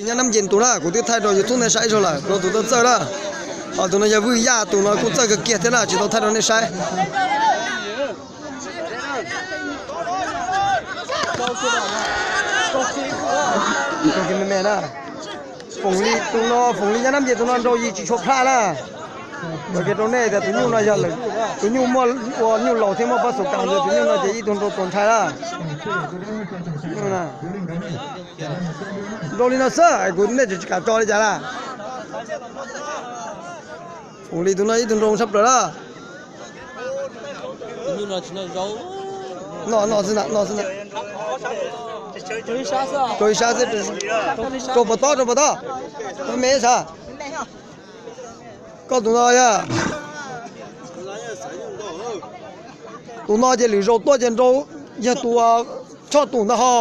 Nyob Nab Nce tus na, kuv twb thaij rau YouTube nej saib zog lawm, rau tus tau txawj na. Ho tus no yog Vwj Yaj, tus no kuj txawj kawg kiag thiab na, tsis tau thaij rau nej saib. Foom Lis tus no, Foom Lis nyob Nab Nce tus no nrau yig tsis tshua plaj na. Ua ke rau nej tias tus nyuj no yog tus nyuj muaj ua nyuj laus thiab muaj pob xum kam, tus nyuj no ces ib tug nrau txaus ntshai na. Nrau li no xwb, kuv nej tseem tsis kam tso li cas na. Foom Lis tus no ib tug nrau sab plaws na. Noj, noj xwb na, noj xwb na. Rau ib sab xwb, rau puas tob, rau puas tob. Koj me sav. Koj tus no yog, tus no ces lwm zaus tuaj ces nrau, yog tus choj tus ntag ho.